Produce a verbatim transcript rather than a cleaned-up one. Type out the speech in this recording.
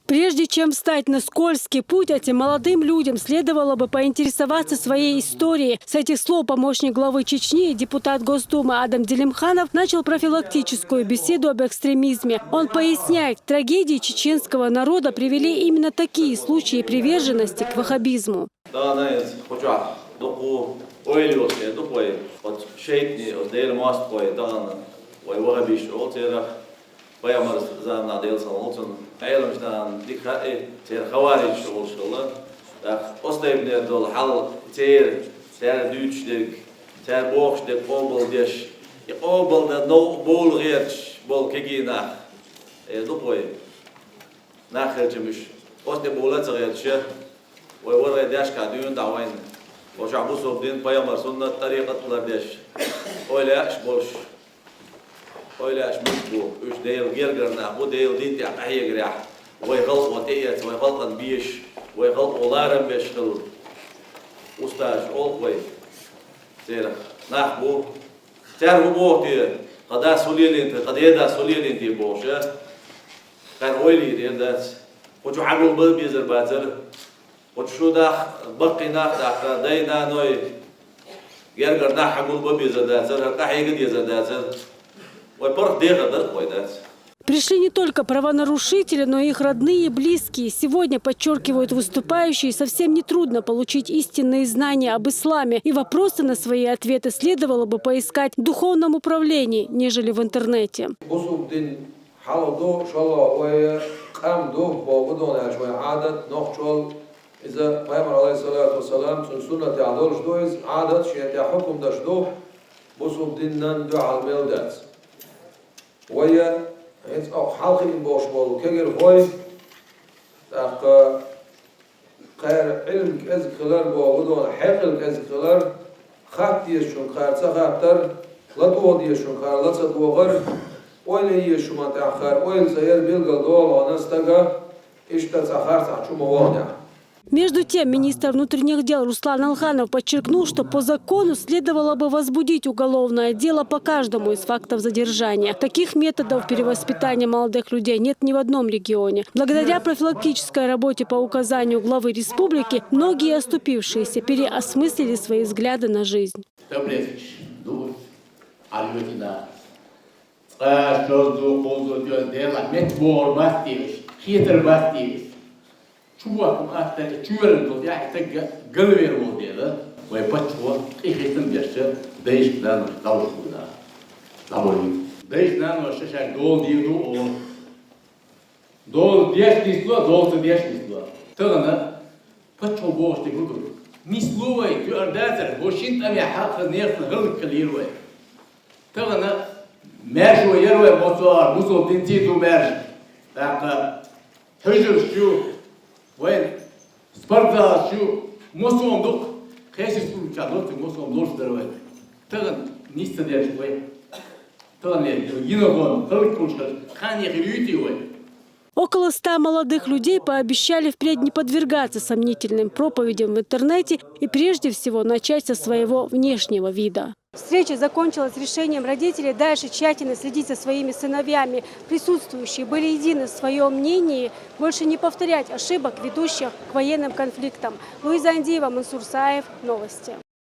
Прежде чем встать на скользкий путь, этим молодым людям следовало бы поинтересоваться своей историей. С этих слов помощник главы Чечни и депутат Госдумы Адам Делимханов начал профилактическую беседу об экстремизме. Он поясняет, трагедии чеченского народа привели именно такие случаи приверженности к ваххабизму. Дагана из хучах духу ойлёс, духой, вот шейтни, вот дер мост кой, дагана, вай ваххабиш, ол церах, пайгамбар замана дел салолцун, айлам штан дихаи, цер хавариш шолшала. Так, остайбнер дол хал цер, цер дючдек, цер бохшдек обалдеш. И обалда но бол герч бол кегинах. Э, духой. Нахерчимиш. Осте бола цагерча. Ой, ворай дяшка дюн давайн. Ошабу собдин пайгамбар суннат тарикат лардеш. Ойляш больш. Ойляш мутбу. Уж дейл гергарнах, бу дейл дин тя ахьегрях. Вай халк вот эец, вай халкан биш, вай халк оларам беш хыл. Усташ ол вай. Церах. Нах бу. Цер бу бохти. Када сулилин ти, када да сулилин ти боша. Кар ойли рендац. Хочу хагул бу безер бацер. Хочу шудах, баккинах, дахта, дай наной. Гергар нах хагул бу безер дацер, ха хига дезер дацер. Ой, парх дега дар кой дац. Пришли не только правонарушители, но и их родные и близкие. Сегодня, подчеркивают выступающие, совсем нетрудно получить истинные знания об исламе, и вопросы на свои ответы следовало бы поискать в духовном управлении, нежели в интернете. Бусулб дин хьалха ду, шоллагӀа вай къам ду, боху донаш вай Ӏадат, нохчол, иза пайхамар, алейхиссалату вассалам, цун суннатехь долуш ду иза, Ӏадат шен тӀехь хӀукум даш ду, бусулб динан дуьхьал мел дац. Вай, хӀинца оха хьалха йина болуш болу кегирхой, тӀаккха кхара Ӏилма кӀезиг хилар боху дона, хьекъал кӀезиг хилар, хатта дезачунга кхара ца хаттар, ладогӀа дезачунга кхара ла ца догӀар, ойла езачу хӀуман тӀехь кхара ойла ца яр билгал догӀу хьуна стага, иштта цхьа харцахь чу ма вахнехь. Между тем, министр внутренних дел Руслан Алханов подчеркнул, что по закону следовало бы возбудить уголовное дело по каждому из фактов задержания. Таких методов перевоспитания молодых людей нет ни в одном регионе. Благодаря профилактической работе по указанию главы республики многие оступившиеся переосмыслили свои взгляды на жизнь. Таблетки дуют, а люди на цкъа, шозза, кхузза, доьзза, дела, мет бохур бац дийш, хетар бац дийш. Чу вахкам атта, чу велла долу тӀехь и таг галвер волу дела, вай паччахьо къинхетам деш, дайшка, наноша дӀалуш ву нах. ДӀаболийта. Дайша, наноша шаьш долу дийр ду олу. Долу деш нисло, долу ца деш нисло. Тахана паччахьо бохуш дерг хӀун ду? Нисло вай, тоьар дацара, бо шин тӀамехь хьакха нехан хӀаллакьхилийра вай. Тахана маьрша вай яра вай, моцо а, бусалба динций ду маьрша. ТӀаккха хьуьжарш ю, вайн спортзалаш ю, мосом дукха, кхечу республикан лоцург мосом лоруш дара вай. Тахана нис ца дерш вай. Тахана ле, йина гӀон, хӀаллакьхуьлуш хилча, кхане хир юй те вай? Около ста молодых людей пообещали впредь не подвергаться сомнительным проповедям в интернете и прежде всего начать со своего внешнего вида. Встреча закончилась решением родителей дальше тщательно следить за своими сыновьями. Присутствующие были едины в своем мнении больше не повторять ошибок, ведущих к военным конфликтам. Луиза Андиева, Мансур Саев. Новости.